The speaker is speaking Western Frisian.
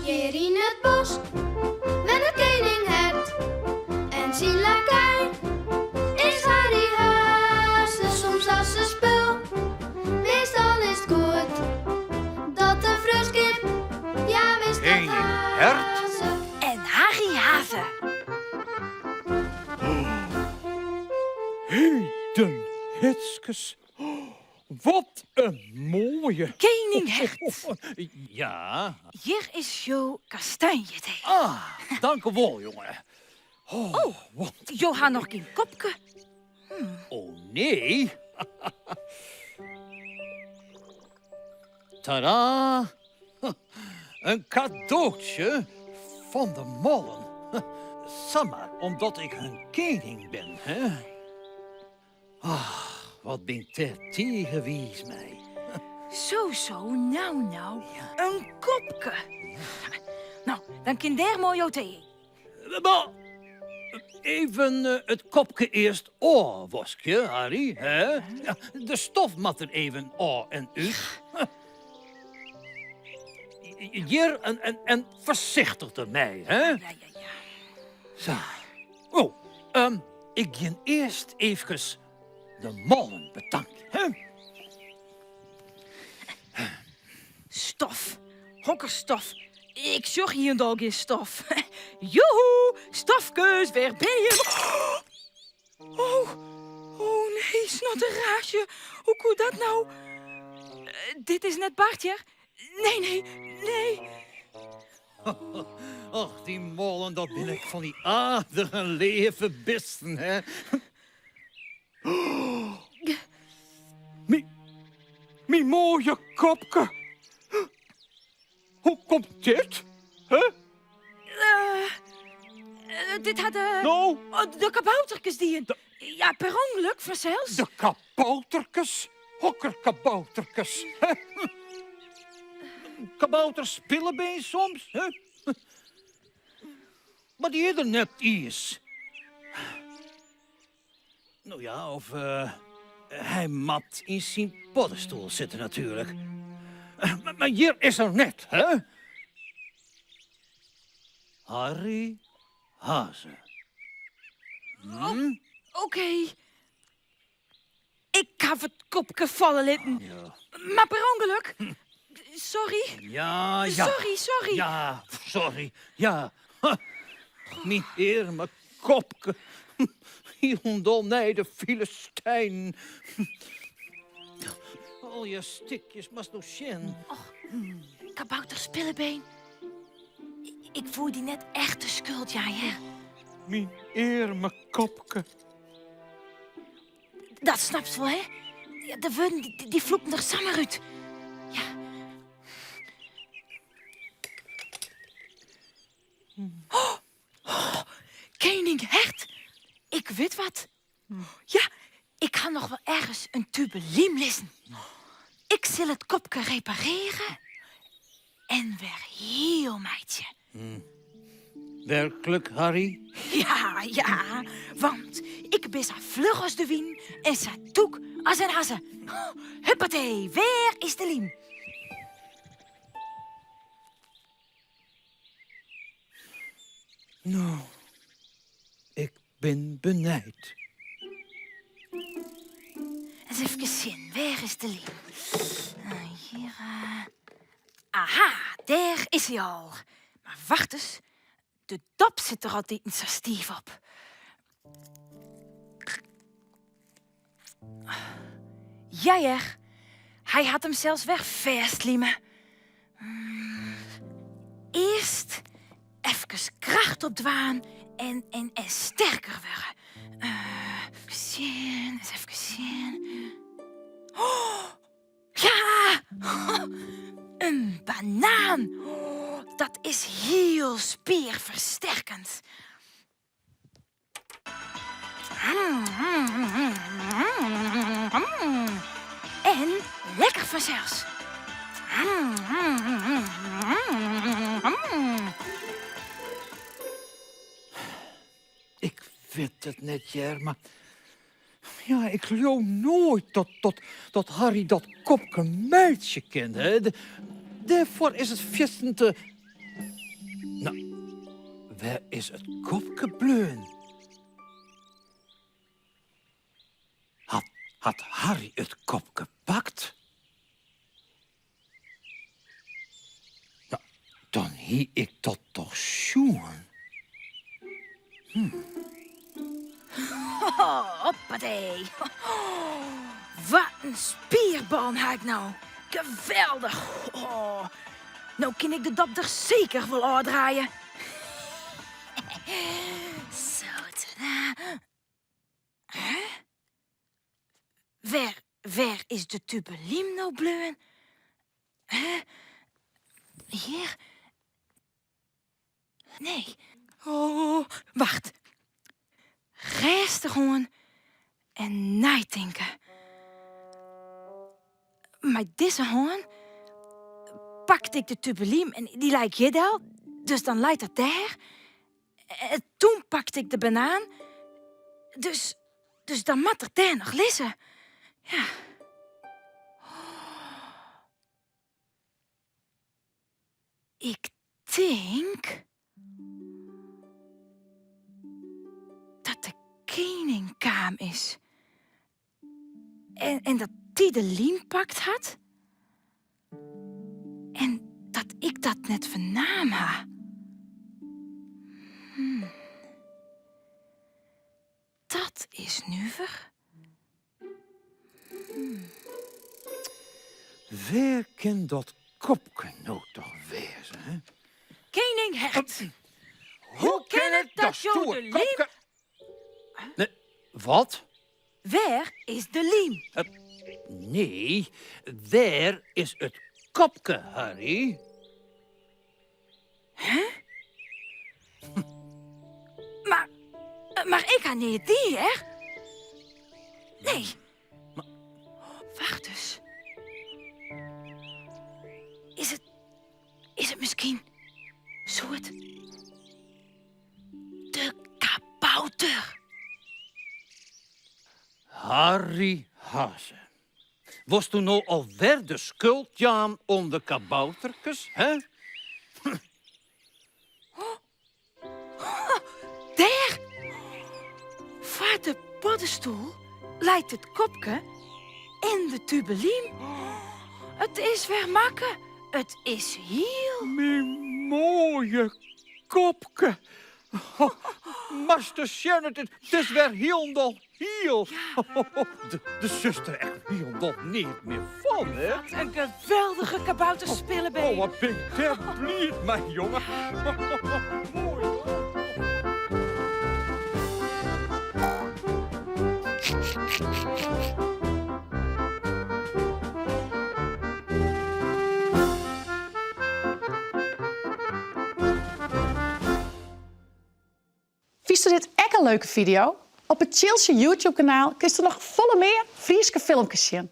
Hjir yn it bosk wennet kening Hert en syn lakei is Harry Haze. Soms as se spul, meastal is 't goed dat de freonskip, ja wist dat Kening Hert? Haze. En Harry Haze. Heden hitskes, Wat in moaie! Kening Hert. Ja? Hjir is jo kastanjetee. Ah, dankewol, jonge. Oh, wat... Jo ha noch gjin kopke. Oh, nee. Tada! In kadootsje fan de mollen. Samar omdat ik hun kening bin, hè? Ach, wat bin 'k dêr tige wiis mei. Zo, zo, nou, nou. In kopke. No, dan kin dêr moai jo tee yn. Mar even it kopke earst ôfwaskje, Harry. Hè? De stof moat der even ôf en út. Hjir en, en foarsichtich dermei, hè? Ja, ja, ja. Sa. Oh, ik gean earst eefkes de mollen betankjen, hè? Stof. Hokker stof? Ik sjoch hielendal gjin stof. Joehoe, stofkes, wêr binne jim? Oh, oh nee, snotteraasje. Hoe koe dat no? Dit is net bard, hear. Nee, nee, nee. Och, dy mollen, dat binne ek fan dy aardige, leave bisten, hè? Myn moaie kopke. Hoe komt dit? Hè? Dit ha de... No? De kabouterkes dien. Ja, per ûngelok fansels. De kabouterkes? Hokker kabouterkes? Kabouters spillebeen soms, hè? Mar dy is der net iens. No ja, of hy moat yn syn poddestoel sitte natuerlik. Mar hjir is er net, hè? Harry Haze. Hm? Oké. Ik haw it kopke falle litten. Ja. Mar per ûngelok. Sorry. Ja, ja. Sorry, sorry. Ja, sorry. Ja. Myn earme kopke. Hielendal nei de Filistijnen. Al je stikjes moatst no sjen. Och, kabouter Spillebeen. Ik woe dy net echt de skuld jaan, hear. Myn earme kopke. Dat snapst wol, hè? De wurden dy floepten der samar út. Ja. Oh, oh, kening Hert, ik wit wat. Ja, ik ha noch wol ergens in tube lym lizzen. Ik sil it kopke reparearje en wer hiel meitsje. Werklik, Harry? Ja, ja, want ik bin sa fluch as de wyn en sa tûk as in hazze. Huppatee, wêr is de lym? No, ik bin benijd. Ris efkes sjen, wêr is de lym? Hjir. Aha, dêr is hy al. Mar wacht ris, de dop sit der altiten sa stiif op. Ja hear, hy hat him sels wer fêstlime. Earst efkes kracht opdwaan en, en, en sterker wurde. Efkes sjen, ris efkes sjen. Oh, ja! In banaan! Dat is hiel spierfersterkend. En lekker fansels. Ik wit it net, hear, mar... Ja, ik leau noait dat, dat, dat Harry dat kopke meitsje kin. Hè. Dêrfoar is it fierstente. No, wêr is it kopke bleaun? Hat, hat Harry it kopke pakt? No, dan hie ik dat toch sjoen? Hoppatee. Wat in spierballen ha ik no. Geweldich. Oh, no kin ik de dop der seker wol ôfdraaie. Zo, tada. Huh? Wêr, wêr is de tube lym no bleaun? Huh? Hjir? Nee. Oh, wacht. Rêstich oan en neitinke. Mei dizze hân pakte ik de tube lym en dy lei ik hjir del, dus dan leit dat dêr. En toen pakte ik de banaan, dus, dus dan moat er dêr noch lizze. Ja. Ik tink dat de kening kaam is. En, en dat dy de lym pakt hat. En dat ik dat net fernaam ha. Hmm. Dat is nuver. Hmm. Wêr kin dat kopke no toch wêze, hè? Kening Hert. Hoe kin it dat jo de lym... Nee, wat? Wêr is de lym? Nee, wêr is it kopke, Harry? Hè? Mar, mar ik ha neat dien, hear. Nee. Wacht ris. Is it, is it miskien soe it de kabouter? Harry Haze. Wolsto no alwer de skuld jaan oan de kabouterkes, hè? Dêr! Foar de poddestoel leit it kopke en de tube lym. It is wer makke. It is hiel. Myn moaie kopke. Master sjen, it is wer hielendal hiel. De suster echt hielendal neat mear fan, hè? Wat in geweldige kabouterspillebeen. Oh, wat bin ik dêr bliid mei, jonge. Moai, hoor. Fynsto dit ek in leuke fideo? Op it Tsjiltsje YouTube-kanaal kinsto noch folle mear Fryske filmkes sjen.